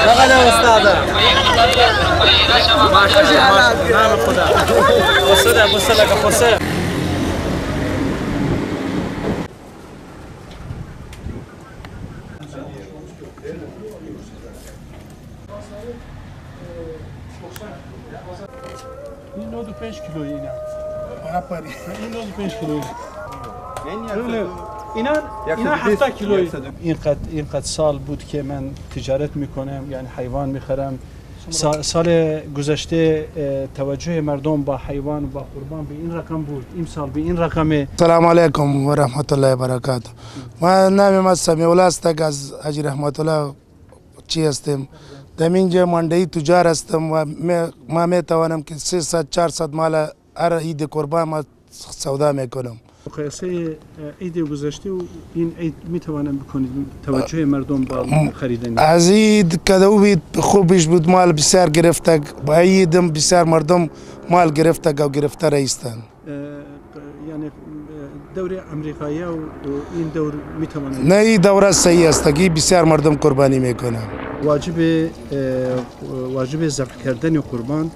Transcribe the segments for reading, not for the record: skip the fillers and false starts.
دغه استاد ماشاءالله خدا بسده بسده که خسه. این 95 کیلو اینا. این 95 کیلو. اینا 70 کیلو. اینقدر سال بود که من تجارت میکنم، یعنی حیوان میخرم. سال گذشته توجه مردم با حیوان و با قربان به این رقم بود، این سال به این رقمه. سلام علیکم و رحمت الله و برکاته. من نام ما سمیع الله است، از حاجی رحمت الله چی هستم. در اینجا مندی تجار هستم و ما میتوانم که 300 400 مال هر عید قربان ما سودا میکنم. مقایسه عید گذشته و این عید میتوانم بکنید توجه مردم با خریدن؟ از عید که خوبش بود، مال بسیار گرفته، با عیدم بسیار مردم مال گرفته و گرفته رئیستن. یعنی دوره امریکایی و این دور میتواند؟ نه، این دوره صحیح است که بسیار مردم قربانی میکنن. واجب ذبح کردن قربان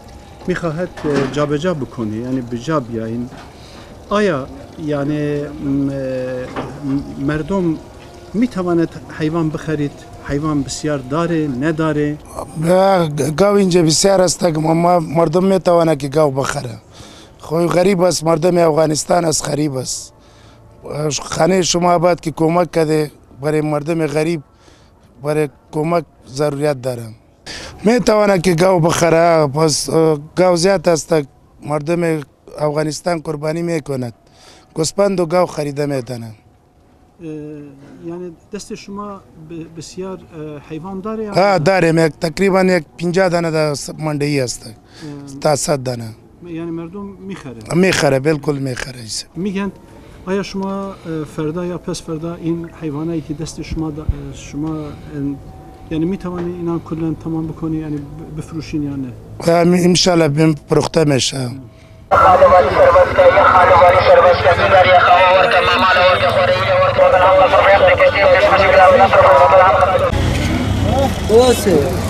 میخواهد جابجا بکنه، یعنی بجا بیاین. آیا یعنی مردم میتواند حیوان بخرید؟ حیوان بسیار داره نداره؟ گاو اینجا بسیار است، مردم میتواند که گاو بخره. خو غریب است، مردم افغانستان است، غریب است. خانه شما باید که کمک کرده برای مردم غریب، برای کمک ضروریت داره. میتواند که گاو بخره، پس گاو زیاد است، مردم افغانستان قربانی میکند، گوسفند و گاو خریده میتونن. یعنی دست شما بسیار حیوان داره؟ ها داریم، یک تقریبا یک 50 دانه در مندی است تا 100 دانه. یعنی مردم میخره؟ میخره، بالکل میخره. میگن آیا شما فردا یا پس فردا این حیوانایی که دست شما شما یعنی میتوانی اینا کلا تمام بکنی، یعنی بفروشین یا نه؟ ان شاء الله فروخته میشه. باشه.